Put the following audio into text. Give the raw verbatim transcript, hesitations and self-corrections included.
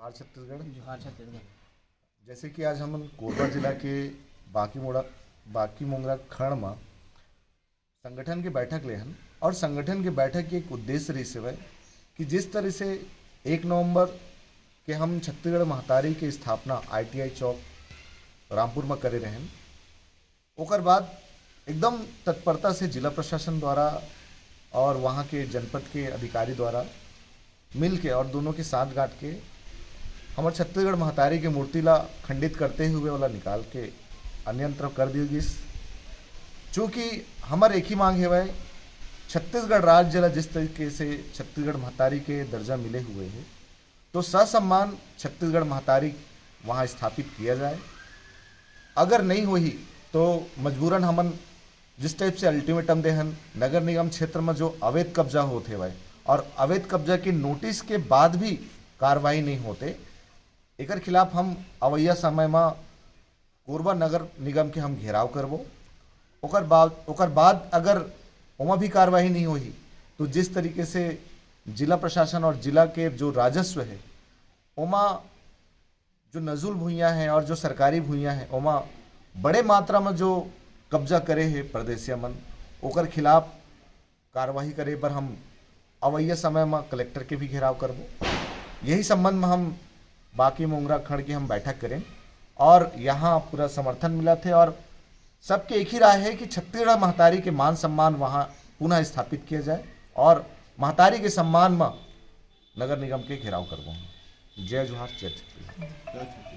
जोहार छत्तीसगढ़। जोहार छत्तीसगढ़। जैसे कि आज हमन कोरबा जिला के बाकी मोड़ा बाकी मोंगरा खंड म संगठन के बैठक ले हन और संगठन के बैठक के एक उद्देश्य रहिस हवय कि जिस तरह से एक नवंबर के हम छत्तीसगढ़ महतारी के स्थापना आईटीआई चौक रामपुर म करे रहेन, ओकर बाद एकदम तत्परता से जिला प्रशासन द्वारा और वहाँ के जनपद के अधिकारी द्वारा मिल के और दोनों के साथ गांठ के हमर छत्तीसगढ़ महतारी के मूर्ति ला खंडित करते हुए ओला निकाल के अन्यंत्र कर दिए गिस। चूँकि हमर एक ही मांग हेवय, छत्तीसगढ़ राज्य ला जिस तरीके से छत्तीसगढ़ महतारी के दर्जा मिले हुए है, तो ससम्मान छत्तीसगढ़ महतारी वहाँ स्थापित किया जाए। अगर नहीं होही तो मजबूरन हमन जिस टाइप से अल्टीमेटम दे हन नगर निगम क्षेत्र में जो अवैध कब्जा होत हेवय और अवैध कब्जा के नोटिस के बाद भी कार्रवाई नहीं होते, एकर खिलाफ हम अवैया समय में कोरबा नगर निगम के हम घेराव करबो। ओकर बाद ओकर बाद अगर ओमा भी कार्रवाई नहीं होही तो जिस तरीके से जिला प्रशासन और जिला के जो राजस्व है ओमा जो नजुल भुइयां हैं और जो सरकारी भुइयां हैं ओमा बड़े मात्रा में जो कब्जा करे है परदेसिया मन, ओकर खिलाफ कार्रवाई करे बर हम अवैया समय में कलेक्टर के भी घेराव करबो। यही संबंध में हम बाकी मोंगरा खंड की हम बैठक करें और यहाँ पूरा समर्थन मिला थे और सबके एक ही राय है कि छत्तीसगढ़ महतारी के मान सम्मान वहाँ पुनः स्थापित किया जाए और महतारी के सम्मान में नगर निगम के घेराव करबो। जय जोहार, जय छत्तीसगढ़।